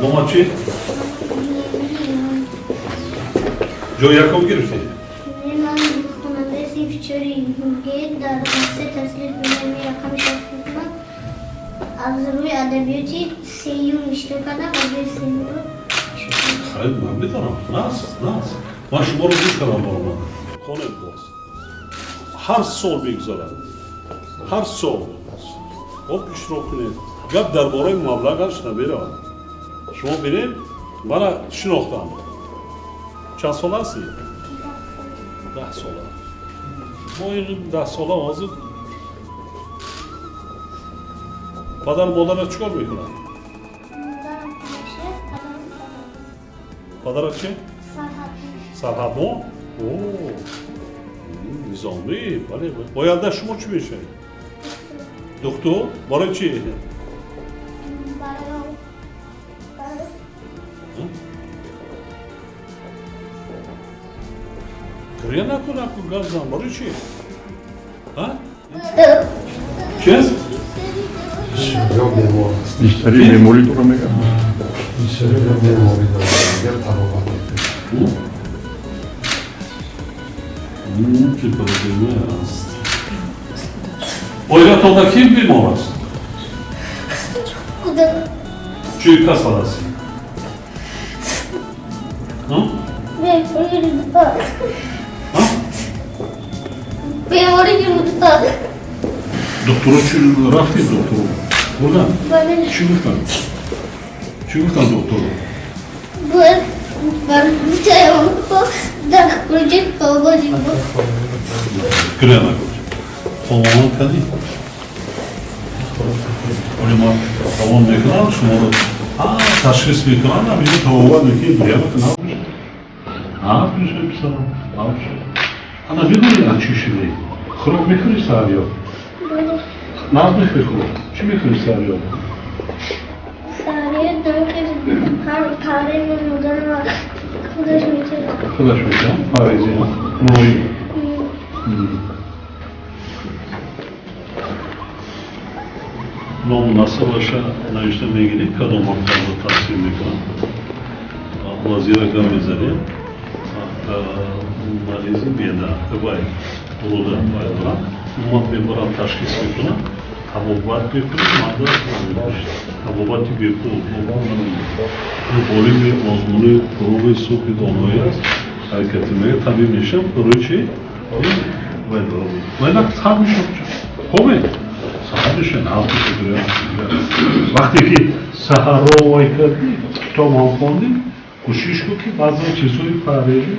Нома чӣ? Ҷои якум гирифтӣ? Ман хонандаи синфи чори Г дар муассисаи таҳсилоти миёнаи рақами 6 будам. Аз рӯи адабиёти сеюм иштирок кардам ва ҷои сеюмро. Хайр, ман медонам. Нас, нас. Ман шуморо гӯш кардам баромада. Хонед боз. Ҳар сол мегузарад. Ҳар сол. Хоб, иштирок кунед. Гап дар бораи маблағаш намеравад. Шумо бинед, мана шинохтам. Чанд сола ҳастӣ? 10 сола. Мо ин 10 сола ҳозир падару модарат чӣ кор мекунад? Модарам пешер, падарам Падарат чи? Сарҳад. Сарҳадбон? О, низомӣ, бале. Оянда шумо чӣ мешавед? Духтур? Барои чӣ? Барои Гиря накун, акун гап зан. Барои чӣ? А? Чиз? Ё бемор аст. Бештари беморӣ дора, мегӯям. Бисёри беморӣ дорад, дигар табобат мекунад. Чӣ проблема аст? Оилатонда кӣ бемор аст? Куда? Чӣ касал аст? Беморӣ рӯда. А? Беморӣ рӯда. Духтуро чӣ, рафтед духтуру? Бурдан? Бале. Чӣ гуфтанд? Чӣ гуфтанд духтуру? Бар дар куҷо табобат. Гиря накун. Хобонат кардӣ? Оли ман равон мекунам шуморо, ташхис мекунам, ҳаминҷо табобат мекунӣ. Гиря накун, набошад, мешавад, писарам, набошад. Ана медонӣ, аз чӣ шудӣ? Хӯрок мехӯрӣ саҳарё? Бале. Нағз мехӯрӣ хӯрок? Чӣ мехӯрӣ саҳарё? Саҳарё ҳар паре модарам худаш метавад. Худаш мекунад парезӣ моҳӣ. Ному насабаша навишта мегирӣ, кадом мактабро таҳсил мекунад, вазира гап мезанем. Маризи меъда, вай руда вай дорам, ман мебарам, ташхис мекунам, табобат мекунам. Манда табобати бепул. Ғолиби озмуни Фурӯғи субҳи доноӣ аст. Ҳаракати мега табиб мешавам. Барои чӣ вай дорам? Вай на сар мешавад, хобе саҳар меша, нағз меша. Вақте ки саҳарро вай кардӣ, китоб ҳам хондӣ, кӯшиш кун, ки баъзан чизҳои парҳезӣ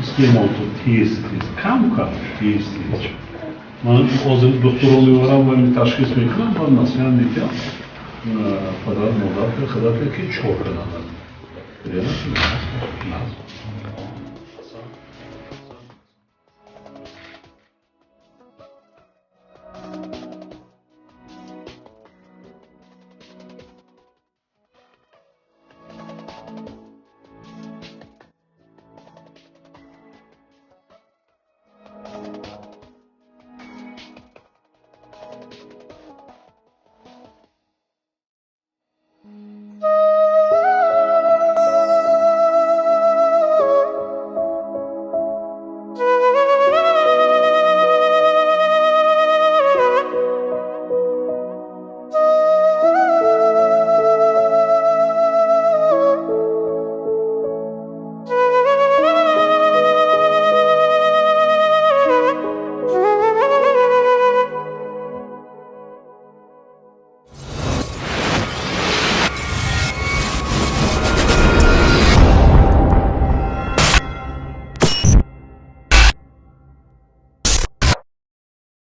истеъмол кун, тез тез, кам кам, тез тез. Ман ҳозир духтурро мебарам ва ташхис мекунам ва насиҳат медиҳам падар модар, худат, ки чӣ кор кардан.